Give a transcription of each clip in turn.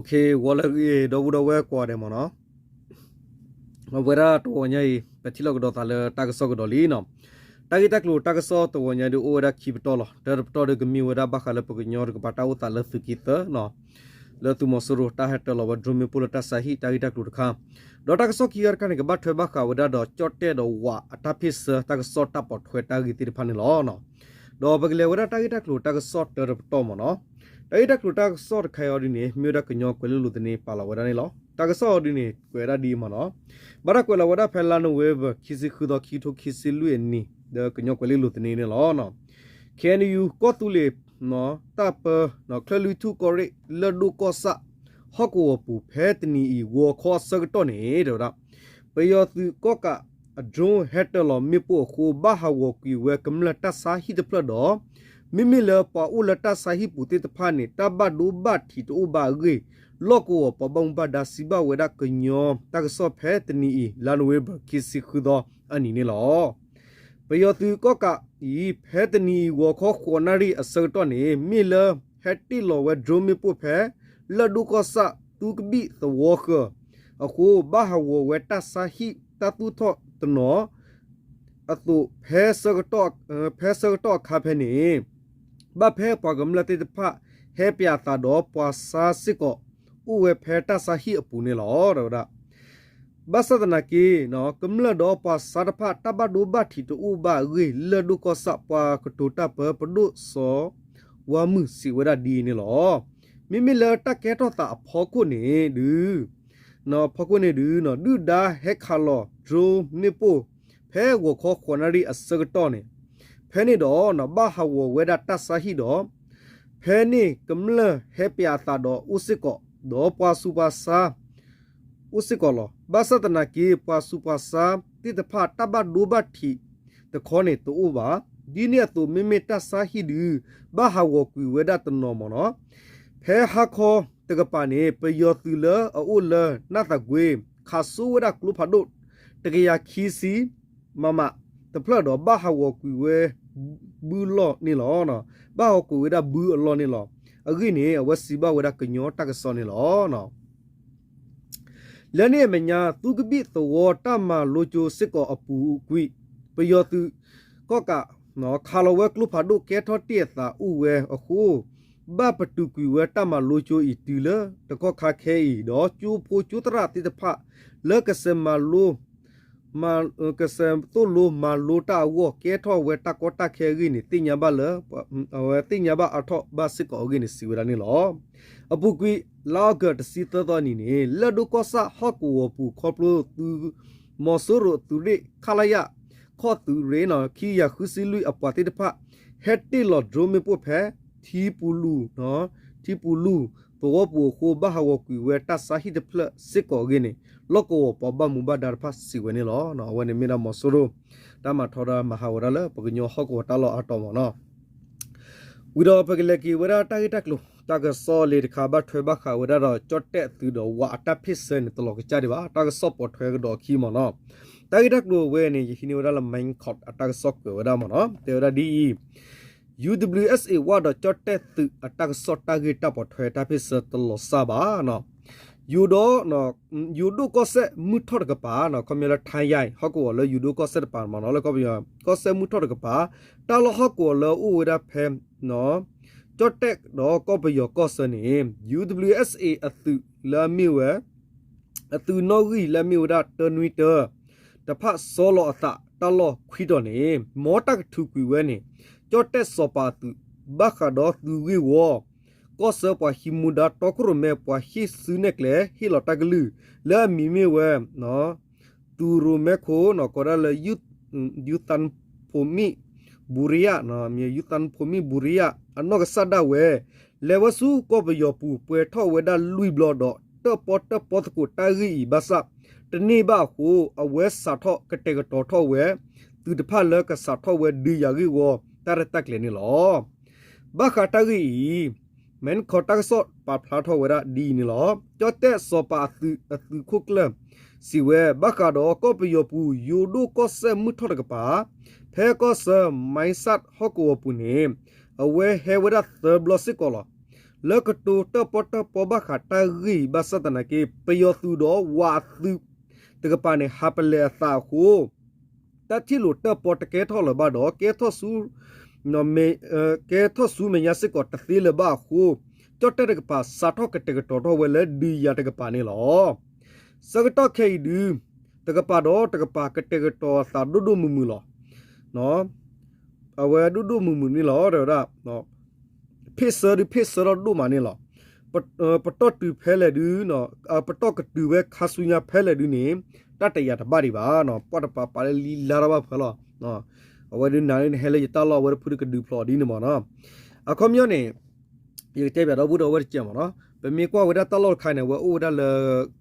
ဂီၤလၢအဂ့ၤ ဒီပုၢ်ဒီဝဲၢ်ကိးဂၤဒဲးမ့ၢ်နီၤ, အဝဲဒၣ်တဂီၤညါအံၤ ပထံၣ်လိာ်ကဒီးသးလၢတၢ်ကစီၣ်ကဒီးလံနီၤ. တၢ်ဂ့ၢ်တၢ်ကျိၤတၢ်ကစီၣ်တဂီၤညါဒုး အိၣ်ဝဲဒၣ်ခံပတီၢ်လီၤ. တၢတပတီၢ်ဒုးကမ့ၢ်ဝဲဒၣ်ဘၣ်ဃးလၢပကညီတကပၤတၢ်အိၣ်သးလၢသုးက့သၢနီၤ, လၢသုးမီၤစိရိၤတၢ်ဟဲတၢလီၤဝဲ drone မ့ၣ်ပိၢ်လၢတၢ်ဆါဟံၣ်တၢ်ဂ့ၢ်တၢ်ကျိၤတခါ, ဒီးတၢ်ကစီၣ်ခံဂၤတခါန့ၣ် ကဘၣ်ထွဲဘၣ်ဃးဝဲဒၣ်ဒီး ကၠီၣ်တဲၣ်ဒီးဝးအတၢ်ဖ့ၣ်ဆၢ တၢ်ကစီၣ်တၢ်ပိာ်ထွဲတၢ်ဂ့ၢ်သ့ၣ်တဖၣ်န့ၣ်လီၤ. ဒီးပကလဲၤဝဲဒၣ်တၢ်ဂ့ၢ်တၢ်ကျိၤတၢ်ကစီၣ်တၢတပတီၢ်မ့ၢ်နီၤ. တၢ်ဂ့ၢ်တၢ်ကျိၤတၢ်ကစီၣ်တခါအံၤအီၤဒ်န့ၣ် မ့ၢ်ဝဲဒၣ်ကညီကွဲၤလ့လိၤသန့ပာ်လီၤဝဲဒၣ်န့ၣ်လီၤ. တၢ်ကစီၣ်အီၤဒ်န့ၣ် ကွဲးဒၣ်ဒ်အံၤမ့ၢ်နီၤ, ဘၣ်တၢ်ကွဲးလီၤဝဲဒၣ်ဖဲလါနိၣ်ဝ့ဘၢၣ် ခံဆံဃုသီ ခံကထိခံဆံလွံၢ်အနံၣ် ဒီးကညီကွဲၤလ့လိၤသန့န့ၣ်လီၤ. KNU ကီၢ်သူလ့ၤ တၢ်ပၢ ချၢၣ်လွံၢ်ထူၣ်ကီၢ်ရ့ၣ် လၢၢ်ဒိၣ်ကီၢ်ဆၣ် ဟီၣ်ကဝီၤပူၤ ဖဲတနံၤအံၤ ဂီၤခီအဆၢကတီၢ်န့ၣ် တဲဝဲဒၣ် ပယီၤသုးကီၣ်ကးအ drone ဟဲတၢလီၤမ့ၣ်ပိၢ်အဃိ ဘၣ်ဟးဂီၤကွံာ်ဝဲကမျၢၢ်တၢ်ဆါဟံၣ်တဖျၢၣ်ဒီး မ့မ့ၢ်လၢပှၤအိၣ်လၢတၢ်ဆါဟံၣ်ပူၤသ့ၣ်တဖၣ်န့ၣ် တၢ်ဘၣ်ဒိဘၣ်ထံးတအိၣ်ဘၣ်အဂ့ၢ် လီၢ်ကဝီၤပှၤဘၣ်မူဘၣ်ဒါစံးဘၣ်ဝဲဒၣ်ကညီတၢ်ကစီၣ်ဖဲတနံၤအံၤ လါနိၣ်ဝ့ဘၢၣ် ခံဆံဃုသီအနံၤန့ၣ်လီၤ. ပယီၤသုးကီၣ်ကးအံၤ ဖဲတနံၤအံၤ ဂီၤခီဃိးနၣ်ရံၣ်အဆၢကတီၢ်န့ၣ် မ့ၢ်လၢဟဲတ့ၢ်လီၤဝဲ drone မ့ၣ်ပိၢ်ဖဲ လၢၢ်ဒိၣ်ကီၢ်ဆၣ် သူကဘံၣ်သဝီဃၢၤအဃိ ဘၣ်ဟးဂီၤဝဲတၢ်ဆါဟံၣ်တၢ်သူၣ်ထီၣ်တနီၤအသိး ဖဲဆၢကတီၢ်အခါဖဲန့ၣ် ဘၣ်ဖဲပှၤကမျၢၢ်သ့ၣ်တဖၣ် ဟဲပၠးသးဒီးပှၤဆါစ့ၢ်ကီး အိၣ်ဝဲဖဲတၢ်ဆါဟံၣ်အပူၤန့ၣ်လီၤ တဲဝဲဒၣ်. ဘၣ်ဆၣ်သနာ်က့ ကမျၢၢ်ဒီးပှၤဆါတဖၣ် တၢ်ဘၣ်ဒိဘၣ်ထံးတအိၣ်ဘၣ်အဂ့ၢ် လၢၢ်ဒိၣ်ကီၢ်ဆၣ်ပှၤကတိၤတၢ်ပၢ ပဒိၣ်စီၤဝါမုၢ်စံးဝဲဒၣ်ဒ်အံၤန့ၣ်လီၤ. မ့မ့ၢ်လၢတၢ်ကဲထီၣ်သးအဖီခိၣ်န့ၣ်ဒုး ဖီခိၣ်န့ၣ်ဒုး ဒုၣ်ဒါဟဲခးလီၤ drone မ့ၣ်ပိၢ် ဖဲဂီၤခီဃိးနၣ်ရံၣ်အဆၢကတီၢ်န့ၣ် ဖဲန့ၣ်ဒီး ဘၣ်ဟးဂီၤဝဲဒၣ်တၢ်ဆါဟံၣ်ဒီး ဖဲန့ၣ်ကမျၢၢ်ဟဲပၠးသးဒီးအိၣ်စ့ၢ်ကီး ဒီးပှၤဆူးပှၤဆါ အိၣ်စ့ၢ်ကီးလီၤ. ဘၣ်ဆၣ်သနာ်က့ ပှၤဆူးပှၤဆါသ့ၣ်တဖၣ် တၢ်ဘၣ်ဒိဘၣ်ထံးတခီန့ၣ်တအိၣ်ဘၣ်. ဒ်န့ၣ်အသိး မ့မ့ၢ်တၢ်ဆါဟံၣ်ဒုး ဘၣ်ဟးဂီၤကွံာ်ဝဲဒၣ်တနီၤမ့ၢ်နီၤ. ဖဲဟါခီတကပၤန့ၣ် ပယီၤသုးလၢအအိၣ်လၢနၢ်သးကွ့ ခးစိဝဲဒၣ်ကျိဖးဒိၣ် တကယၤခံဆံ မမ တဖျၢၣ်ဒီး ဘၣ်ဟးဂီၤကွံာ်ဝဲ ဘုလီၢ်န့ၣ်လီၤ. ဘၣ်ဟးဂီၤကွံာ်ဝဲဒၣ်ဘုအလီၢ်န့ၣ်လီၤ. အဂ့ၢ်န့ၣ် အဝဲစံးဘၣ်ဝဲဒၣ်ကညီတၢ်ကစီၣ်န့ၣ်လီၤ. လၢန့ၣ်အမဲာ်ညါ သူကဘံၣ်သဝီတၢ်မၤလိကၠိစ့ၢ်ကီးအပူၤကွံာ် ပယီၤသုးကီၣ်ကး ခးလီၤဝဲကျိဖးဒိၣ်ကဲထီၣ်တ့ၢ်အသးအိၣ်ဝဲအဃိ ဘၣ်ပတုာ်ကွံာ်ဝဲတၢ်မၤလိကၠိအံၤတုၤလၢတကီၢ်ခါခဲအံၤ ဒီးကၠိဖိကၠိသရၣ်သ့ၣ်တဖၣ် လၢကစၢၢ်မၤလိ ကစၢၢ်သိၣ်လိမၤလိတၢ်အဂီၢ် ကဲထီၣ်ဝဲတၢ်ကီတၢ်ခဲအဂ့ၢ်န့ၣ် သ့ၣ်ညါဘၣ်လၢ အဝဲသ့ၣ်ညါဘၣ်အါထီၣ်ဘၣ်စ့ၢ်ကီးအဂ့ၢ်န့ၣ် စံးဝဲဒၣ်န့ၣ်လီၤ. အပူၤကွံာ် လါအီကူး တဆံသၢသီအနံၤန့ၣ် လၢၢ်ဒိၣ်ကီၢ်ဆၣ်ဟီၣ်ကဝီၤပူၤ ခီဖျိသုးမီၤစိရိၤအသုးရ့ၣ် ခလရ ခီၣ်သုးရ့ၣ် ခံကယၤဃုဆံလွံၢ်အပှၤသ့ၣ်တဖၣ် ဟဲတ့ၢ်လီၤ drone မ့ၣ်ပိၢ်ဖဲ ထံပူၤလူၤ ထံပူၤလူၤ သဝီပူၤအဃိ ဘၣ်ဟးဂီၤကွံာ်ဝဲတၢ်ဆါဟံၣ်တဖျၢၣ်စ့ၢ်ကီးအဂ့ၢ်န့ၣ် လီၢ်ကဝီၤပှၤဘၣ်မူဘၣ်ဒါတဖၣ်စံးဝဲန့ၣ်လီၤ. အဝဲန့ၣ်မ့ၢ်ဒၣ်မီၤစိရိၤ တၢ်မၤထီဒါမၤဟးဂီၤဒၣ်လၢ ပကညီဟီၣ်ကဝီၤတၢ်လီၢ်အါတီၤမ့ၢ်နီၤ. ဝံၤဒီးပကလဲၤက့ၤဝဲဒၣ်တၢ်ဂ့ၢ်တၢ်ကျိၤ တၢ်ကစီၣ်လံတခါ ဘၣ်ထွဲဘၣ်ဃးဝဲဒၣ်ဒီး ကၠီၣ်တဲၣ်အသုးဒီးဝးအတၢ်ဖ့ၣ်ဆၢန့ၣ် တလီၤကစၢ်ဒံးဘၣ်. တၢ်ကစီၣ်ပိာ်ထွဲကဒီးအခံမ့ၢ်နီၤ. တၢ်ဂ့ၢ်တၢ်ကျိၤအဝဲန့ၣ် ယဟံးန့ၢ်ဝဲဒၣ်လၢ Myanmar Post အတၢ်ကစီၣ်ကွဲးဝဲဒၣ်မ့ၢ်နီၤ. တဲဝဲဒၣ်ဒ်အံၤ UWSA ဝးဒီးကၠီၣ်တဲၣ်သုးအတၢ်ကစီၣ်တၢ်ဂ့ၢ်တၢ်ပိာ်ထွဲတၢ်ဖ့ၣ်ဆၢတလီၤစၢ်ဘၣ်နီၤ. ယိၤဒိၣ် ယိၤဒိၣ်ကီၢ်စဲၣ်မုၢ်ထီၣ်တကပၤနီၤ ခီပညီလၢ ထါယါအံၤ ဟီၣ်ကဝီၤလၢယိၤဒိၣ်ကီၢ်စဲၣ်တကပၤမ့ၢ်နီၤ လၢကီၢ်ပယီၤကီၢ်စဲၣ်မုၢ်ထီၣ်တကပၤ တၢ်လီၢ်ဟီၣ်ကဝီၤလၢအအိၣ်ဝဲဒၣ်ဖဲ ကၠီၣ်တဲၣ်ဒီးကီၢ်ပယီၤကီၢ်ဆၢန့ၣ် UWSA အသုးလၢအမ့ၢ်ဝဲ အသုးနီၣ်ဂံၢ်လၢအမ့ၢ်ဝဲဒၣ် တၢနွံတၢ တဖၣ်ဆီလီၤအသးတၢ်လီၢ်ခွံတီၤန့ၣ် မ်တၢ်ကထုးကွံာ်ဝဲန့ၣ် ကၠီၣ်တဲၣ်စီၤပၤအသုး ဘၣ်ဃးဒီးသုးဂ့ၢ်ဝီ ကီၢ်ဆၢပှၤဟံးမူဒါတီခိၣ်ရိၣ်မဲ ပှၤဟ့ၣ်စုနဲၣ်ကျဲ ဟ့ၣ်လီၤတၢ်ကလုၢ် လၢအမံၤမ့ၢ်ဝဲ သုးရိၣ်မဲခိၣ် ကိးဒၣ်လၢ ယူသၣ်ဖိမံၣ်ဘူရံယၣ် ယူသၣ်ဖိမံၣ်ဘူရံယၣ် အနီၢ်ကစၢ်ဒၣ်ဝဲ လဲၤဝဲဆူကီၢ်ပယီၤပူၤ ပှဲၤထီၣ်ဝဲဒၣ်လွံၢ်ဘျီဒီး တၢၣ်ပီတၢၣ်ပီသကိးတၢ်ဂ့ၢ်အံၤဘၣ်ဆၣ် တန့ၢ်ဘၣ်အဃိ အဝဲစးထီၣ်ကတဲာ်ကတီၤထီၣ်ဝဲ သုးတဖၣ်လၢကစးထီၣ်ဝဲဒုးယၤဂ့ၢ်ဝီ တၢ်ရဲၣ်တၢ်ကျဲၤန့ၣ်လီၤ. ဘၣ်ဃးတၢ်ဂ့ၢ်အံၤ Myanmar Post တၢ်ကစီၣ်ပာ်ဖျါထီၣ်ဝဲဒၣ်ဒ်အံၤန့ၣ်လီၤ. ကၠီၣ်တဲၣ်စီၤပၤအသုး အသုးခိၣ်ကျၢၢ် စံးဝဲ ဘၣ်ဃးဒီးကီၢ်ပယီၤပူၤ ယိၤဒိၣ်ကီၢ်စဲၣ်မုၢ်ထီၣ်တကပၤ ဖဲကီၢ်ဆၢ မဲၢ်ဆၣ်ဟီၣ်ကဝီၤပူၤန့ၣ် အဝဲဟဲဝဲဒၣ်သၢဘျီစ့ၢ်ကီးလီၤ. လၢကတိၤတၢၣ်ပီၣ်တၢၣ်ပီဘၣ်ဃးတၢ်ဂ့ၢ်အံၤ ဘၣ်ဆၣ်သနာ်က့ ပယီၤသုးဒီးဝးအသုးတကပၤန့ၣ် ဟးပလဲၤအသးအဃိ တၢ်ထံၣ်လိာ်တၢၣ်ပီတကဲထီၣ်လၢၤဘၣ်ဒီး ကဲထီၣ်ဆူ ကဲထီၣ်ဆူမဲာ်ညါစ့ၢ်ကီးတသ့လၢၤဘၣ်အဃိ ကၠီၣ်တဲၣ်တကပၤ စးထီၣ်ကတဲာ်ကတီၤထီၣ်ဝဲလၢဒုးယၤတကပၤန့ၣ်လီၤ. ဆၢကတီၢ်ခဲအံၤဒုး တကပၤဒီးတကပၤကတဲာ်ကတီၤအသးဒိၣ်ဒိၣ်မုၢ်မုၢ်လီၤ. အဝဲဒိၣ်ဒိၣ်မုၢ်မုၢ်န့ၣ်လီၤ တဲဝဲဒၣ် ဖ့ၣ်ဆၢဒုးဖ့ၣ်ဆၢထီၣ်ဒိၣ်မးန့ၣ်လီၤ. ပတီၢ်တုၤဖဲလဲၣ်ဒုး ပတီၢ်ကတုၤဝဲခါဆူညါဖဲလဲၣ်ဒုးန့ၣ် တၢ်တယာ်တဘၣ်ဒံးဘၣ်နီၤ ပှၢ်တပၤပာ်လၢလံလါထီၣ်ဘၣ်ဖဲလီၤ. အဝဲဒုးနၤလၢနဟဲလၢယတၢ်လီၢ်အဝဲတဖုဒုးကဒုးဖျိးဒ်န့ၣ်မ့ၢ်နီၤ. အခီပညီန့ၣ် ယကတဲပၠးဒီပုၢ်ဒီဝဲၢ်တကဲးမ့ၢ်နီၤ ပမ့ၢ်ကွၢ်ဝဲဒၣ်တၢ်လီၢ်တခါန့ၣ် အဝဲအိၣ်ဝဲဒၣ်လၢ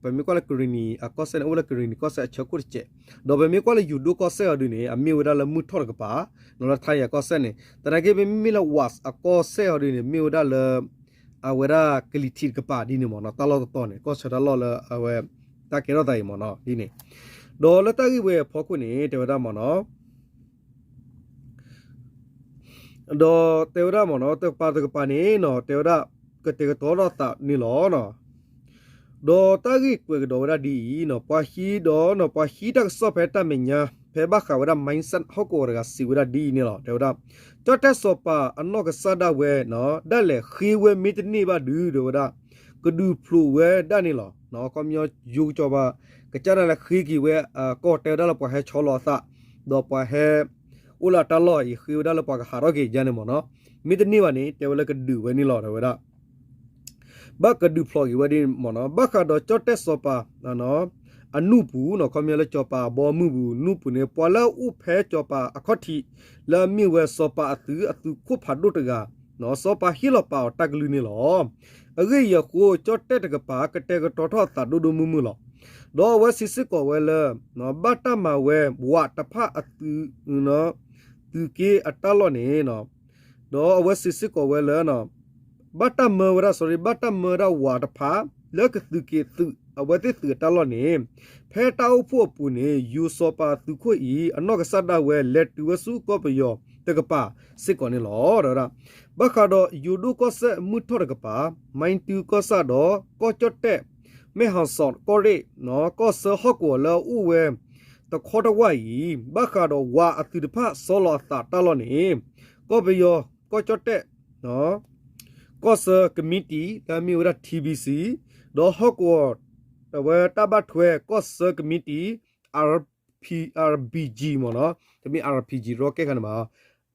ပမ့ၢ်ကွၢ်လၢကရံၣ်နံၤအကီၢ်စဲၣ်န့ၣ် အိၣ်လၢကရံၣ်နံၤကီၢ်စဲၣ်အဆၢခိၣ်တကဲး, ဒီးပမ့ၢ်ကွၢ်လၢယိၤဒိၣ်ကီၢ်စဲၣ်အီၤဒုးန့ၣ် အမ့ၢ်ဝဲဒၣ်လၢမုၢ်ထီၣ်တကပၤ နီၤလၢထါယၤကီၢ်စဲၣ်န့ၣ် သနာ်က့ပမ့မ့ၢ်လၢဝးအကီၢ်စဲၣ်အီၤဒုးန့ၣ် မ့ၢ်ဝဲဒၣ်လၢ အဝဲဒၣ်ကလံၤထံးတကပၤဒ်န့ၣ်မ့ၢ်နီၤ တၢ်လီၢ်တတီၤန့ၣ် ကီၢ်ဆၢတၢ်လီၢ်လၢအဝဲ တၢ်ကဲထီၣ်သးအံၤမ့ၢ်နီၤ ဒ်န့ၣ်, ဒီးလၢတၢ်ဂ့ၢ်ဝဲအဖီခိၣ်န့ၣ် တဲဝဲဒၣ်မ့ၢ်နီၤ ဒီးတဲဝဲဒၣ်မ့ၢ်နီၤ တကပၤတကပၤန့ၣ်နီၤ တဲဝဲဒၣ် ကတဲာ်ကတီၤထီၣ်သးန့ၣ်လီၤ. ဒီးတၢ်ဂ့ၢ်ကွဲးကဒီးဝဲဒၣ်ဒ်အံၤနီၤ ပှၤဟံးဒီးနီၤ ပှၤဟံးတၢ်ကစီၣ်ဖဲတၢ်မဲာ်ညါ ဖဲဘၣ်ဃးဝဲဒၣ် Mindset ဟီၣ်ကဝီၤတဂၤစံးဝဲဒၣ်ဒ်အံၤန့ၣ်လီၤ. တဲဝဲဒၣ် ကၠီၣ်တဲၣ်စီၤပၤအနီၢ်ကစၢ်ဒၣ်ဝဲနီၤ ဒၣ်လဲာ်ဃ့ဝဲမ့တန့ၢ်ဘၣ်ဒုး တဲဝဲဒၣ် ကဒုးဖျိးဝဲဒၣ်န့ၣ်လီၤ. အခီပညီယိၤကစီၤပၤ ကစၢ်ဒၣ်လဲာ်ဃ့က့ၤဝဲ ကီၢ်တဲဝဲဒၣ်လၢပှၤဟဲဆီလီၤအသး ဒီးပှၤဟဲ အိၣ်လၢအတၢ်လီၢ်အံၤ ဃ့ဝဲဒၣ်လၢပှၤကဟးထီၣ်က့ၤယါန့ၣ်မ့ၢ်နီၤ မ့တန့ၢ်ဘၣ်န့ၣ် တဲဝဲလၢကဒုးဝဲန့ၣ်လီၤ တဲဝဲဒၣ် ဘၣ်ကဒုးဖျိးက့ၤဝဲဒၣ်မ့ၢ်နီၤ ဘၣ်ဃးဒီးကၠီၣ်တဲၣ်စီၤပၤ အနူၢ်ပူၤနီၤ ခီပညီလၢစီၤပၤအဘီအမုၢ်ပူၤ နူၢ်ပူၤန့ၣ် ပှၤလၢအအိၣ်ဖဲစီၤပၤအခီၣ်ထံး လၢအမ့ၢ်ဝဲစီၤပၤအသုး အသုးခိၣ်ဖးဒိၣ်တဂၤ စီၤပၤဟ့ၣ်လီၤပာ်အီၤတၢ်ကလုၢ်န့ၣ်လီၤ. အဂ့ၢ်အံၤအဃိ ကၠီၣ်တဲၣ်တကပၤ ကတဲာ်ကတီၤထီၣ်အသးဒိၣ်ဒိၣ်မုၢ်မုၢ်လီၤ. ဒီးအဝဲစံးစ့ၢ်ကီးဝဲလၢ ဘၣ်တၢ်မၤဝဲ ဝးတဖၣ်အသုး သုးက့အတၢ်လီၢ်န့ၣ် ဒီးအဝဲစံးစ့ၢ်ကီးဝဲလၢ ဘၣ်တၢ်မၢဝဲဒၣ် sorry ဘၣ်တၢ်မၢဝဲဒၣ်ဝးတဖၣ် လၢကသုးက့ၤသုး အဝဲသ့ၣ်သုးအတၢ်လီၢ်န့ၣ် ဖဲတၢ်အိၣ်ဖှိၣ်အပူၤန့ၣ် ယိၤစီၤပၤသုးခိၣ်အံၤ အနီၢ်ကစၢ်ဒၣ်ဝဲ လဲၤတုၤဝဲဆူကီၢ်ပယီၤတကပၤစ့ၢ်ကီးန့ၣ်လီၤ. တဲဝဲဒၣ် ဘၣ်ဃးဒီးယိၤဒိၣ်ကီၢ်စဲၣ်မုၢ်ထီၣ်တကပၤ မါတူကီၢ်ဆၣ်ဒီး ကီၢ်ကၠီၣ်တဲၣ် မဲၢ်ဟီၣ်စီၣ် ကီၢ်ရ့ၣ် ကီၢ်ဆၢဟီၣ်ကဝီၤလၢအအိၣ်ဝဲ တခီတဝၢ်အံၤ ဘၣ်ဃးဒီးဝးအသုးတဖၣ် ဆီလီၤအသးတၢ်လီၢ်န့ၣ် ကီၢ်ပယီၤ ကီၢ်ကၠီၣ်တဲၣ် ကီၢ်ဆၢကမံးတံာ် လၢအမ့ၢ်ဝဲဒၣ် ထံဘံစံ ဒီးဟီၣ်ကဝီၤ အဝဲတၢ်ဘၣ်ထွဲ ကီၢ်ဆၢကမံးတံာ် အၣ် အၣ်ဘီၣ်ကၠံ မ့ၢ်နီၤ တမ့ၢ် အၣ်ဘီၣ်ကၠံ rocket ခါန့ၣ်ဘၣ်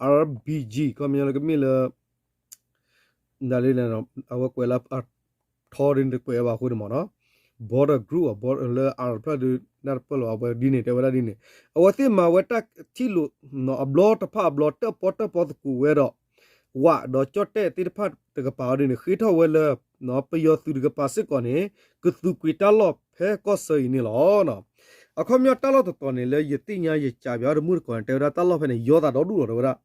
အၣ်ဘီၣ်ကၠံ ခီပညီလၢကမ့ၢ်လၢ ဒ်လဲၣ် အဝဲကွဲးလၢ ထီဒ်န့ၣ်တကွဲးဘၣ်အဃိန့ၣ်မ့ၢ်နီၤ border group လၢ အၣ်ဖျၢၣ်ဒုး နၢ်တပၢၢ်လီၤ အဝဲဒ်န့ၣ် တဲဝဲဒၣ်ဒ်န့ၣ် အဝဲသ့ၣ်မၤဝဲတၢ်ထံၣ်လိာ်အဘျီတဖၣ်အဘျီ တၢၣ်ပီတၢၣ်ပီသကိးဝဲဒီး ဝးဒီးကၠီၣ်တဲၣ်သ့ၣ်တဖၣ်တကပၤအီၤဒ်န့ၣ် ဃ့ထီၣ်ဝဲလၢ ပယီၤသုးတကပၤစ့ၢ်ကီးန့ၣ် ကသုးကွံာ်တၢ်လီၢ်ဖဲကီၢ်ဆၢအံၤန့ၣ်လီၤ. အခီပညီတၢ်လီၢ်တတီၤန့ၣ် လၢယသ့ၣ်ညါယကးပၠးတမုၢ်တကိးန့ၣ် တဲဝဲဒၣ်တၢ်လီၢ်ဖဲန့ၣ် ယီသးဒီဒူၣ်လီၤ တဲဝဲဒၣ်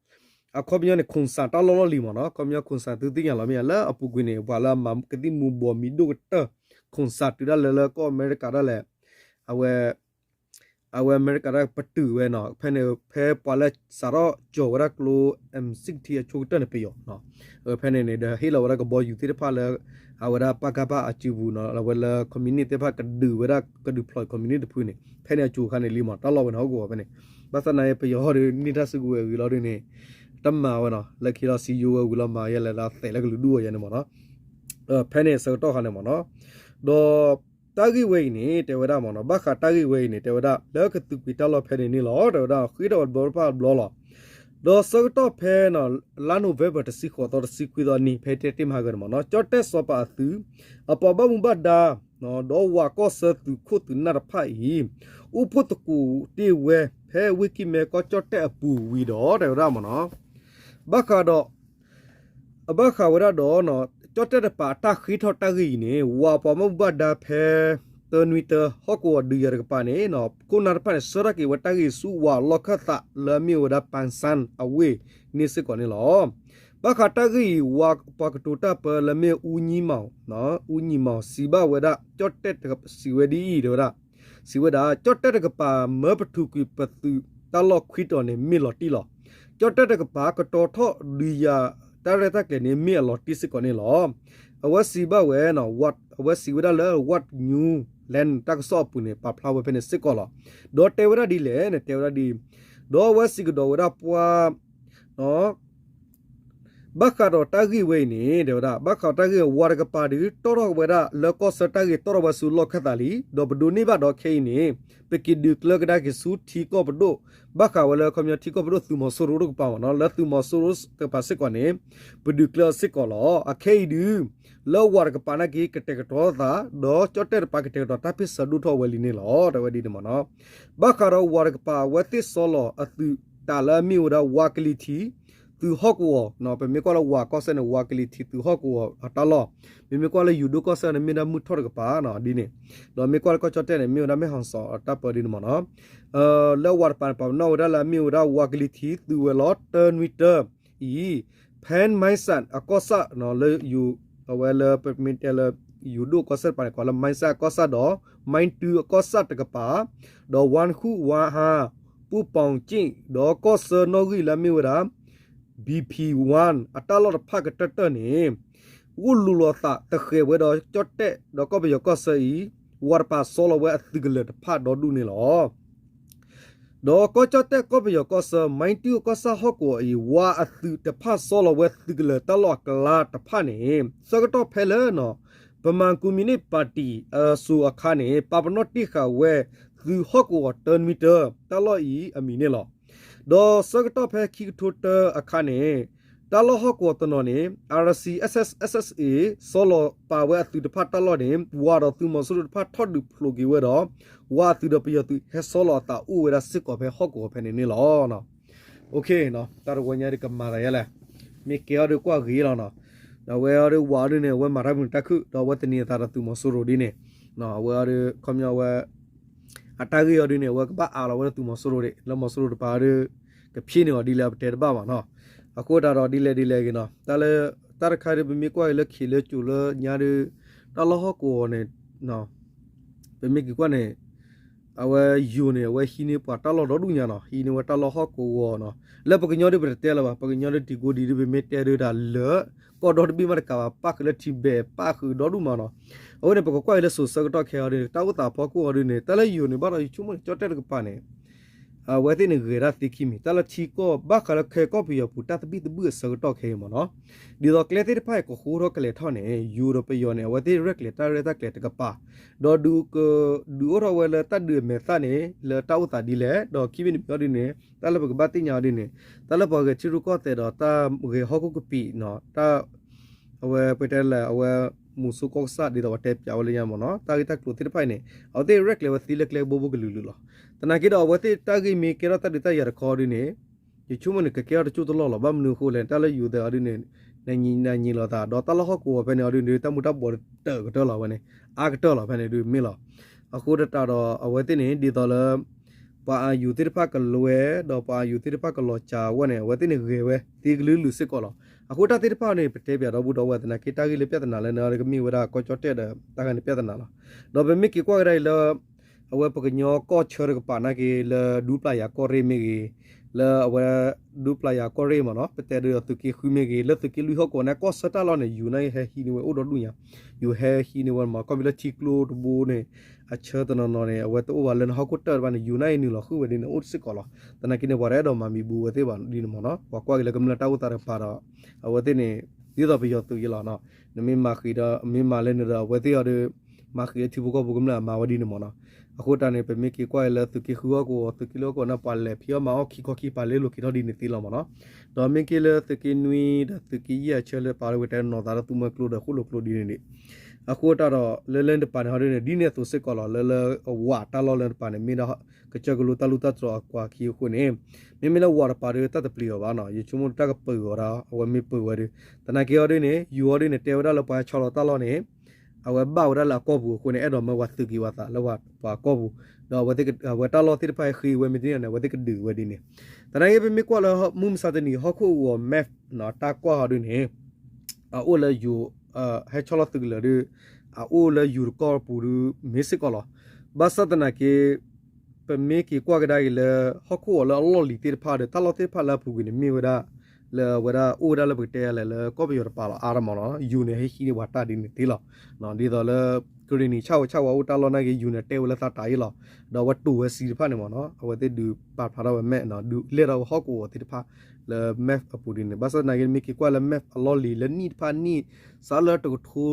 အခီပညီန့ၣ် ခိၣ်စၣ်တၢ်လီၢ်လီၢ်လံၤမ့ၢ်နီၤ အခီပညီခိၣ်စၣ်သုသ့ၣ်ညါလီၤမ့ၢ်ဧါ လၢအပူၤကွံာ်န့ၣ် ပှၤလၢအမၤကသံၣ်မူၤဘှီးမံၤဒိၣ်ကတၢၢ် ခိၣ်စၣ်တုၤဒၣ်လၢလၢကီၢ်အမဲရကၤဒၣ်လဲာ် အဝဲ အဝဲအမဲရကၤဒၣ်ပတုာ်ဝဲနီၤ ဖဲန့ၣ် ဖဲပှၤလၢစးထီၣ်ကၠီၤဝဲဒၣ်ကျိ M sixteen အဆိကတၢၢ်န့ၣ်ပယီၤ အဝဲဖဲန့ၣ်န့ၣ် ဒီးဟ့ၣ်လီၤဝဲဒၣ်ကဘီယူၤသ့ၣ်တဖၣ်လၢ အဝဲဒၣ်ပကဖ အစုပူၤနီၤ အဝဲလၢ communist သ့ၣ်တဖၣ်ကဒုးဝဲဒၣ် ကဒုးဖျိး communist တဖုန့ၣ် ဖဲန့ၣ်အကိၤခါန့ၣ်လံမ့ၢ် တၢ်လီၢ်ဝဲန့ၣ်ဟီၣ်ကဝီၤဖဲန့ၣ် ဘၣ်ဆၣ်သနာ်က့ ပယီၤဟီၣ်ဒီး န့ၢ်တၢ်စုကဝဲၤဝံၤလီၤဒ်န့ၣ် တမၤဝဲနီၤ လၢခံလီၤစံယိဝဲဝံၤလီၤမၤယဲလဲၣ်ဒီး သဲးလၢကလုာ်ဒူၣ်ဝဲယဲန့ၣ်မ့ၢ်နီၤ ဖဲန့ၣ်ဆၢကတီၢ်ခါန့ၣ်မ့ၢ်နီၤ ဒီးတၢ်ဂ့ၢ်ဝဲအံၤန့ၣ် တဲဝဲဒၣ်မ့ၢ်နီၤ ဘၣ်ဃးတၢ်ဂ့ၢ်ဝဲအံၤန့ၣ် တဲဝဲဒၣ် လၢကသုးကွံာ်တၢ်လီၢ်ဖဲန့ၣ်န့ၣ်လီၤ တဲဝဲဒၣ် ဃ့ထီၣ်ဝဲတဘျီတဖၣ်တဘျီလီၤ. ဒီးဆၢကတီၢ်ဖဲ လါနိၣ်ဝ့ဘၢၣ် တဆံဃိးသီ တဆံခွံသီနံၤ ဖဲတဲတ့ၢ်မၤဂၢၢ်န့ၣ်မ့ၢ်နီၤ ကၠီၣ်တဲၣ်စီၤပၤအသုး အပှၤဘၣ်မူဘၣ်ဒါ ဒီးဝးကီၢ်ဆၢသုးခိၣ်သုးနၢ်တဖၣ်အံၤ အိၣ်ဖှိၣ်သကိးတ့ၢ်ဝဲ ဖဲဝ့ၢ်ကံၢ်မဲကီၢ်ကၠီၣ်တဲၣ်အပူၤဝံၤဒီး တဲဝဲဒၣ်မ့ၢ်နီၤ ဘၣ်ဃးဒီး အဘၣ်ဃးဝဲဒၣ်ဒီး ကၠီၣ်တဲၣ်တကပၤအတၢ်ဃ့ထီၣ်တၢ်ဂ့ၢ်အံၤန့ၣ် ဝးပှၤဘၣ်မူဘၣ်ဒါဖဲ တၢနွံတၢ ဟီၣ်ကဝီၤဒုးယၤတကပၤန့ၣ် ခိၣ်နၢ်တဖၣ်န့ၣ် ဆှၢထီၣ်က့ၤဝဲတၢ်ဂ့ၢ်ဆူဝးလီၢ်ခၢၣ်သးလၢအမ့ၢ်ဝဲဒၣ် ပၣ်စၣ်အဝ့ၢ်န့ၣ်စ့ၢ်ကီးန့ၣ်လီၤ. ဘၣ်ဃးတၢ်ဂ့ၢ်အံၤ ဝးပှၤကတိၤတၢ်ပၢလၢမ့ၢ်အူညံမီၢ် အူညံမီၢ် စံးဘၣ်ဝဲဒၣ် ကၠီၣ်တဲၣ်တကပၤစံးဝဲဒ်အံၤ တဲဝဲဒၣ် စံးဝဲဒၣ် ကၠီၣ်တဲၣ်တကပၤမၢပထူးကွံာ်ပသုးတၢ်လီၢ်ခွံတီၤန့ၣ် မ့ၢ်လီၤတံၢ်လီၤ. ကၠီၣ်တဲၣ်တကပၤကတီၤထီၣ်ဒုးယၤ တၢ်ရဲၣ်တၢ်ကျဲၤန့ၣ် မ့ၢ်အလီၤတံၢ်စ့ၢ်ကီးန့ၣ်လီၤ. အဝဲစံးဘၣ်ဝဲ အဝဲစံးဝဲဒၣ်လၢ Wat Newland တၢ်ကစီၣ်အပူၤန့ၣ် ပာ်ဖျါဝဲဖဲန့ၣ်စ့ၢ်ကီးလီၤ. ဒီးတဲဝဲဒၣ်ဒ်လဲၣ်န့ၣ် တဲဝဲဒၣ်ဒ် ဒီးအဝဲစံးကဒီးဝဲဒၣ်ပှၤ ဘၣ်ဃးဒီးတၢ်ဂ့ၢ်ဝဲအံၤန့ၣ် တဲဝဲဒၣ် ဘၣ်ဃးဒီးတၢ်ဂ့ၢ်ဝးတကပၤဒီး တီၣ်ထီၣ်ဝဲဒၣ်လၢကီၢ်ဆၢတၢ်ဂ့ၢ်တီၣ်ထီၣ်ဝဲဆူလီၢ်ခၢၣ်သးလံ, ဒီးပဒိးန့ၢ်ဘၣ်ဒီးခဲအံၤန့ၣ် ပက့ၤဒုးကျၢၤကဒါက့ၤဆူထံကီၢ်ပဒိၣ်, ဘၣ်ဃးဝဲလၢခီပညီထံကီၢ်ပဒိၣ်သုးမီၤစိရိၤတကပၤမ့ၢ်နီၤ, လၢသုးမီၤစိရိၤတကပၤစ့ၢ်ကီးန့ၣ် ပဒုးကျၢၤအီၤစ့ၢ်ကီးလီၤ. အခဲအံၤဒုး လၢဝးတကပၤနာ်က့ ကတဲာ်ကတီၤသး ဒီးကၠီၣ်တဲၣ်တကပၤကတဲာ်ကတီၤတၢ်ဖ့ၣ်ဆၢဒိၣ်ထီၣ်ဝဲလံန့ၣ်လီၤ. တဲဝဲဒ်န့ၣ်မ့ၢ်နီၤ. ဘၣ်ဃးဒီးဝးတကပၤ အဝဲသ့ၣ်ဆီလီၤအသုးတၢ်လၢအမ့ၢ်ဝဲဒၣ်ဝးကလံၤထံး သုးဟီၣ်ကဝီၤ, ပမ့ၢ်ကွၢ်လၢဝးကီၢ်စဲၣ်န့ၣ် ဝးကလံၤထံးသုးဟီၣ်ကဝီၤအတၢ်လီၢ်, ပမ့ၢ်ကွၢ်လၢယိၤဒိၣ်ကီၢ်စဲၣ်န့ၣ် မ့ၢ်ဒၣ်မုၢ်ထီၣ်တကပၤနီၤ ဒ်န့ၣ်, ဒီးမ့ၢ်ကွၢ်လၢကီၢ်ကၠီၣ်တဲၣ်န့ၣ် မ့ၢ်ဝဲဒၣ်မဲၢ်ဟီၣ်စီၤတၢ်ပၢဒ်န့ၣ်မ့ၢ်နီၤ. လၢဝးတကပၤန့ၣ် ပာ်ပနီၣ်ဝဲဒၣ်လၢအမ့ၢ်ဝဲဒၣ်ဝးကလံၤထံးသုးဝဲၤလီၤတၢနွံတၢ အံၤ ဖဲ မၢၢ်စၣ် အကီၢ်ဆၣ်လၢ အဝဲလၢပမ့ၢ်တဲလၢ ယိၤဒိၣ်ကီၢ်စဲၣ်တကပၤန့ၣ် ကိးလၢ မၢၢ်စၣ် အကီၢ်ဆၣ်ဒီး မၢၢ်တူၢ် အကီၢ်ဆၣ်တကပၤ, ဒီး ဝၣ်ဃူၣ် ဝၣ်ဟါ ပူၣ်ပီၣ်ကၠ့ၣ် ဒီးကီၢ်ဆၢနီၣ်ဂံၢ်လၢအမ့ၢ်ဝဲဒၣ် ဘံၣ်ဖံၣ်ဝၣ် အတၢ်လီၢ်တဖၣ်ကတၢၢ်တၢၢ်န့ၣ် ဂိၢ်လူၤလီၤသးတဃဲၤဝဲဒီးကၠီၣ်တဲၣ် ဒီးကီၢ်ပယီၤကီၢ်ဆၢအံၤ ဝးတကပၤဆီလီၤဝဲအသုးကလၢၤတဖၣ်ဒီဒူၣ်န့ၣ်လီၤ. ဒီးကီၢ်ကၠီၣ်တဲၣ် ကီၢ်ပယီၤကီၢ်ဆၢ မၢၢ်တူၢ် ကီၢ်ဆၣ်ဟီၣ်ကဝီၤအံၤ ဝးအသုးတဖၣ်ဆီလီၤဝဲသုးကလၢၤတၢ်လီၢ်အကျါတဖၣ်န့ၣ် ဆၢကတီၢ်ဖဲလၢ ပမၤကူမံၤန့ၣ် ပၣ်တံၣ်အစိၤအခါန့ၣ် ပာ်ပနီၣ်တ့ၢ်ဃာ်ဝဲ သုးဟီၣ်ကဝီၤတၢနွံတၢ တၢ်လီၢ်အံၤအမံၤန့ၣ်လီၤ. ဒီးဆၢကတီၢ်ဖဲခံကထိတၢအခါန့ၣ် တၢ်လီၢ်ဟီၣ်ကဝီၤတနီၤန့ၣ် အၣ်အၣ်စံၣ် အၣ်အၣ်အၣ်အၣ် ဆီလီၤပာ်ဝဲအသုးတဖၣ်တၢ်လီၢ်န့ၣ် ဝးဒီးသုးမီၤစိရိၤတဖၣ်ထီၣ်ဒုးဖျိးက့ၤဝဲဒီး ဝးအသုးဒီးပယီၤသုးဟဲဆီလီၤအသးအိၣ်ဝဲဒၣ်စ့ၢ်ကီးဖဲဟီၣ်ကဝီၤဖဲန့ၣ်န့ၣ်လီၤ. တၢ်တဝီညါဒ်ကမၤသးယဲလဲၣ်, မ့ၢ်ကဲအီၤဒ်ကွၢ်ဂ့ၤလီၤနီၤ. ဒီးအဝဲအီၤဒ်ဝးအီၤဒ်န့ၣ် အဝဲမၤတၢ်မနုၤတၢ်ခုၣ် ဒီးအဝဲသန့ၤအသးဒီးသုးမီၤစိရိၤဒ်န့ၣ်, အဝဲအီၤဒ်ခီပညီဝဲ အတၢ်ဂ့ၢ်အီၤဒ်န့ၣ် အဝဲကဘၣ်အးလီၤဝဲလၢသုးမီၤစိရိၤဒ် လၢမီၤစိရိၤတပၤအီၤဒ် ကဖံးန့ၢ်အီၤဒ်လဲၣ် ပတဲတဘၣ်ဘၣ်နီၤ. အဃိသတးဒီးဒ်လဲၣ်ဒ်လဲၣ်ဂ့ၤနီၤ တၢ်လၢ တၢ်တခါဒ်ပမ့ၢ်ကွၢ်က့ၤလၢခံးလၢကၠိၤလၢညါဒ် တၢ်လီၢ်ဟီၣ်ကဝီၤန့ၣ် ပမ့ၢ်က့ၤကွၢ်န့ၣ် အဝဲယိၤန့ၣ် အဝဲဟံးန့ၢ်ပှၤတၢ်လီၢ်ဒီဒူၣ်ညါနီၤ, ဟံးန့ၢ်ဝဲတၢ်လီၢ်ဟီၣ်ကဝီၤနီၤ. လၢပကညီဒ်ပတတဲလၢၤဘၣ်, ပကညီဒ်တံၤကိးဒံးဒ်ပမ့ၢ်တဲဒ်တၢ်လၢ ကီၢ်ဒီတဘ့ၣ်မးတကးဘၣ် ပၣ်ဃုာ်လၢထံဘဲၣ် ပၣ်ဃုာ်ဒီဒူၣ်မးနီၤ. အဃိန့ၣ် ပကကွၢ်က့ၤလၢစိၤဆၢကတီၢ်ခဲအံၤဒ်န့ၣ် တၢ်အိၣ်သးဖီခိၣ်အီၤဒ်န့ၣ် တၢ်လၢယိၤန့ၣ် ဘၣ်ဒီးယဆိကမိၣ်န့ၣ် ကၠီၣ်တဲၣ်တကပၤန့ၣ် အဝဲသ့ၣ်န့ၣ်ဂဲၤဒၣ်သ့ခံမံၤ တၢ်လၢထံကီၢ် ဘၣ်ဃးလၢခဲကီၢ်ပယီၤပူၤ တၢ်သဘံၣ်သဘုၣ်အဆၢကတီၢ်ခဲအံၤမ့ၢ်နီၤ. ဒ်သိးကျဲသ့ၣ်တဖၣ်အံၤ ကဃိထီၣ်ကလဲၤထီၣ်န့ၣ် ယိၤဒီးပယီၤန့ၣ် အဝဲသ့ၣ်ရဲၣ်ကျဲၤတၢ်ရဲၣ်တၢ်ကျဲၤတကပၤ, ဒီးဒုးက ဒုးအိၣ်ထီၣ်ဝဲလၢတၢ်ဒုးအမဲာ်သၣ်န့ၣ် လၢတၢ်အိၣ်သးဒ်လဲၣ်, ဒီးခံမံၤတမံၤအီၤဒ်န့ၣ် တၢ်လၢပကဘၣ်သ့ၣ်ညါအီၤဒ်န့ၣ် တၢ်လၢပှၤဂဲၤထံရူၢ်ကီၢ်သဲးဒီးတၢ်ဂဲၤဟီၣ်ခိၣ်ကပံာ် တၢ် အဝဲပတဲလၢအဝဲ မူၤစိၤကီၢ်ကစၢ် ဒ်သိးပတဲပၠးဝဲလၢညါမ့ၢ်နီၤ တၢ်ဂ့ၢ်တၢ်ကျိၤသ့ၣ်တဖၣ်အံၤန့ၣ် အဝဲသ့ၣ်ရဲၣ်ကျဲၤဝဲသ့လၢကျဲကဘိဘိကလုာ်လုာ်လီၤ. သနာ်က့ဒီး အဝဲသ့ၣ်တၢ်ဂ့ၢ်မ့ၢ်ကဲထီၣ်တၢ်ဒုးတၢ်ယၤတခီဒ်န့ၣ် ယဆိကမိၣ်န့ၣ် ကကဲထီၣ်တကၠိၢ်တလီၢ်လီၤ. ဘၣ်မနုၤအဃိလဲၣ် တၢ်လၢယိၤသဲးအီၤဒ်န့ၣ် နညံးနညံးလိာ်သး ဒီးတၢ်လၢဟီၣ်ကဝီၤဖဲန့ၣ်အီၤဒ်န့ၣ် တၢ်မူၤတၢ်ဘှီးတၢၢ်ကတၢၢ်လီၤဝဲန့ၣ် အါကတၢၢ်လီၤဖဲန့ၣ်ဒ်မ့ၢ်လီၤ. အဃိသတးဒီး အဝဲသ့ၣ်န့ၣ် ဒ်သိးလၢ ပှၤအယိၤသ့ၣ်တဖၣ်ကလွဲ ဒီးပှၤအယိၤသ့ၣ်တဖၣ်ကလီၤစှၤဝဲန့ၣ် အဝဲသ့ၣ်န့ၣ်ဂဲၤဝဲသ့ကလုာ်လုာ်စ့ၢ်ကီးလီၤ. အဃိတၢ်သ့ၣ်တဖၣ်န့ၣ် ပတဲပၠးဒီပုၢ်ဒီဝဲၢ်သနာ်က့ တၢ်ဂ့ၢ်လၢပြဿနာလၢန့ၣ် ကမ့ၢ်ဝဲဒၣ်ကီၢ်ကၠီၣ်တဲၣ်ဒီး တၢ်ဂ့ၢ်န့ၣ်ပြဿနာလီၤ. ဒီးပမ့ၢ်က့ၤကွၢ်ကဒါအံၤလၢ အဝဲပကညီကီၢ်ဆၢတကပၤနာ်က့ လၢဒူပျၢ်ယၤကီၢ်ရ့ၣ်မ့ၢ်ဂ့ၤ, လၢအဝဲ ဒူပျၢ်ယၤကီၢ်ရ့ၣ်မ့ၢ်နီၤ ပတဲဒ်သိးသုးက့ဃုမ့ၢ်ဂ့ၤ လၢသုးက့လွံၢ်ဟီၣ်ကဝီၤန့ၣ် ကီၢ်ဆၢတၢ်လီၢ်န့ၣ် ယိၤန့ၣ်ဟဲဟံးန့ၢ်ဝဲအိၣ်ဒီဒူၣ်ညါ, ယိၤဟဲဟံးန့ၢ်ဝဲမ့ၢ် ခီဖျိလၢထံကျိတဘိန့ၣ် အဆၢတနီၤနီၤန့ၣ် အဝဲတအိၣ်ဘၣ်လၢနဟီၣ်ခိၣ်တၢၢ်တဖၣ်န့ၣ် ယိၤန့ၣ်နုာ်လီၤဃုာ်ဝဲဒ်န့ၣ်အိၣ်စ့ၢ်ကီးလီၤ. သနာ်က့န့ၣ် ပှၤတအဲၣ်ဒိးမၤမံၤဘူးဝဲသ့ၣ်ဘၣ်ဒ်န့ၣ်မ့ၢ်နီၤ ပှၤကွၢ်က့ၤလၢကမျၢၢ်တၢ်အိၣ်သးတကပၤဒီး အဝဲသ့ၣ်န့ၣ် ဒ်သိးပယီၤသုးယဲလီၤ. နမ့ၢ်မၤဃံးဒီး မ့ၢ်မၤလၢန့ၣ်ဒီး အဝဲသ့ၣ်အီၤဒီး မၤဃံးလၢထံဖိကီၢ်ဖိကမျၢၢ်အမၤဝဲဒ်န့ၣ်မ့ၢ်နီၤ. အဃိတၢ်န့ၣ် ပမ့ၢ်က့ၤကွၢ်အံၤလၢသုးက့ဃုဟီၣ်ကဝီၤ သုးက့လွံၢ်ဟီၣ်ကဝီၤန့ၣ် ပှၤလဲၤဖံးအီၣ်မၤအီၣ်ခံခီခံပၤလ့လိာ်က့ၤထီၣ်ဒ်န့ၣ်သ့လီၤမ့ၢ်နီၤ. ဒီးမ့ၢ်က့ၤလၢသုးက့နွံဒီးသုးက့ယဲၢ်အဆၢလၢပာ်လၢဝဲတဲနီၢ်သးဒီးသူမွဲကျိဒီးဃိၣ်လိာ်ကျိဒ်န့ၣ်ဒံး အဃိတၢ်ဒီး လၢလၢတပၤန့ၣ်ဟီဒ်န့ၣ် ဒ်န့ၣ်အသိးစ့ၢ်ကီးလီၤ လၢလၢအဝးတၢ်လီၢ်လၢတပၤန့ၣ် မ့ၢ်ဒၣ်ကစၢၢ်ကလိတၢ်လူၢ်တၢ်တြီၤအကွၢ်ခံအဃိန့ၣ် မ့မ့ၢ်လၢဝးတပၤဒီးတၢ်တပျံၤအီၤဘၣ်နီၤ ယဆိကမိၣ်တၢ်ကပၢၤအီၤဒီး အဝဲမ့ၢ်ပၢၤဝဲဒီး သနာ်က့ဟီဒ်န့ၣ် ယူၤဟီဒ်န့ၣ် တဲဝဲဒၣ်လၢပှၤဟဲဆီလီၤတၢ်လီၢ်န့ၣ် အဝဲဘၣ်ဝဲဒၣ်လၢအကီၢ်ပူၤအဃိန့ၣ် အဲၣ်ဒိးမၢပှၤသုးက့ၤဝဲသးလၢပှၤကီၢ်ပူၤ ဒီးအဝဲတၢ်လီၢ်သ့ၣ်တဖၣ်ဟဲဃ့ဝဲမ့ၢ်တန့ၢ်န့ၣ် အဝဲသ့ၣ်ကဒုးဝဲဒ်န့ၣ် သနာ်က့ပမ့ၢ်ကွၢ်လၢမုၢ်မဆါတနံၤဟီၣ်ခိၣ်ဂီၤ map နီၤ တၢ်ကွၢ်ဟီဒ်န့ၣ် အအိၣ်လၢယူၤ ဟဲဆီလီၤသုးကလၢၤဒီး အအိၣ်လၢယူၤတကီၢ်ပူၤဒီး မ့ၢ်စ့ၢ်ကီးလီၤ. ဘၣ်ဆၣ်သနာ်က့ ပမ့ၢ်က့ၤကွၢ်ကဒါက့ၤလၢ ဟီၣ်ခိၣ်ဂီၤလၢအလီၢ်လံၤသ့ၣ်တဖၣ်ဒီး တၢ်လီၢ်သ့ၣ်တဖၣ်လၢအပူၤကွံာ်န့ၣ် မ့ၢ်ဝဲဒၣ် လၢအဝဲဒၣ်အိၣ်ဝဲဒၣ်လၢပကတဲလဲၣ်လၢကီၢ်ပယီၤတပၤလီၤအါထီၣ်မးနီၤ ယူၤန့ၣ် ဟ့ၣ်ဟံးန့ၢ်ပှၤတၢ်ဒ်န့ၣ်သ့လီၤ. ဒ်သိးလၢ ကရ့ၣ်နံၤ ဆၣ်ဝဲဆၣ်ဝါအိၣ်တၢ်လီၢ်နာ်က့ ယူၤန့ၣ် တဲဝဲလၢသးတၢ်အံၤလီၤ. ဒီးအဝဲတိာ်ဝဲစံးတဖၣ်န့ၣ်မးနီၤ အဝဲသ့ၣ်ဒုးပာ်ဖျါထီၣ်ဝဲ map နီၤ ဒုးလဲၣ်ထီၣ်ဝဲဟီၣ်ကဝီၤသ့ၣ်တဖၣ် လၢ map အပူၤဒ်န့ၣ် ဘၣ်ဆၣ်သနာ်က့ မ့ၢ်က့ၤကွၢ်လၢ map အလီၢ်လံၤလၢနံၣ်တဖၣ်နံၣ် စးလၢတကထိ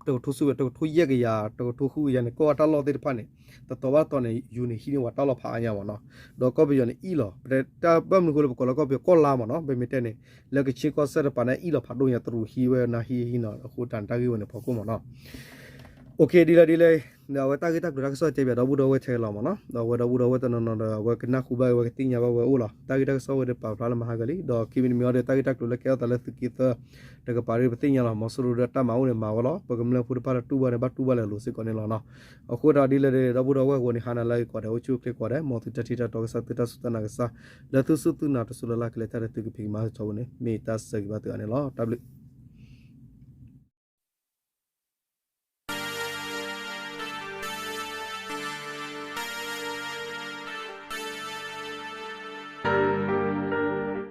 တကထိဆူဝဲ တကထိယဲၢ်ကယၤ တကထိဃုကယၤန့ၣ် ကီၢ်အတၢ်လီၢ်သ့ၣ်တဖၣ်န့ၣ် တတီၤဘၣ်တတီၤန့ၣ် ယူၤန့ၣ် ဟံးန့ၢ်ဝဲတၢ်လီၢ်ဖးအါညါမးနီၤ. ဒီးကီၢ်ပယီၤန့ၣ်အံၣ်လီၤ ပတဲတၢ်ဘၣ်မနုၤအဃိလၢပကိးလၢကီၢ်ပယီၤ ကီၢ်လါမးနီၤ ပမ့ၢ်တဲန့ၣ် လၢကခ့ၣ်ကီၢ်စဲၣ်တပၤန့ၣ် အံၣ်လီၤဖးဒိၣ်ညါ တရူးဟံးဝဲနၤဟံးဟံးနီၤ အဃိတၢ်န့ၣ်တၢ်ဂ့ၢ်ဝဲန့ၣ်ဖီခိၣ်မးနီၤ. အိၣ်ခ့ ဒ်လဲၣ်ဒ်လဲၣ် ဒီးအဝဲတၢ်ဂ့ၢ်တၢ်ကျိၤတၢ်ကစီၣ်တဲဘၣ်ဒီပုၢ်ဒီဝဲၢ်ထဲလီၤမးနီၤ ဒီးအဝဲဒီပုၢ်ဒီဝဲၢ်တနီၤနီၤဒီး အဝဲကနၢ်ဟူဘၣ်ဝဲကသ့ၣ်ညါဘၣ်ဝဲအိၣ်လီၤ တၢ်ဂ့ၢ်တၢ်ကစီၣ်ဝဲဒီးပာ်ဖျါလၢမၤဟါဂၤလံ ဒီးခံမံၤတမံၤအံၤဒီး တၢ်ဂ့ၢ်တၢ်ကျိၤလၢကဲထီၣ်သးလၢသုးက့သၢ တကပၤဒီး ပသ့ၣ်ညါလီၤမီၤစိရိၤဒီးတၢ်မၤအိၣ်န့ၣ်မၤဝဲလီၤ ပကမျၢၢ်ဖိတဖၣ်လၢတူၢ်ဘၣ်န့ၣ် ဘၣ်တူၢ်ဘၣ်လၢအလိၤစ့ၢ်ကီးန့ၣ်လီၤနီၤ. အဃိဒီးဒ်လဲၣ်ဒီး ဒီပုၢ်ဒီဝဲၢ်အဂီၢ်န့ၣ် ဟါနၤလၢအဂ့ၤကိးဂၤဒဲး အိၣ်ဆူၣ်အိၣ်ချ့ကိးဂၤဒဲး မ်သုတၢ်ထံၣ်တၢ်တီကစၢ် သုတၢ်စူၢ်တၢ်နာ်ကစၢ် လၢသုစူၢ်သုနာ်တစိၤလၢ်လၢ်ကလဲၤတၢ်ဒီးသုကဖံးကမၤသကိးန့ၣ် မ့ၢ်တၢ်ဆၢဂ့ၤဘၣ်သုအါန့ၣ်လီၤ. တၢ်ဘျုး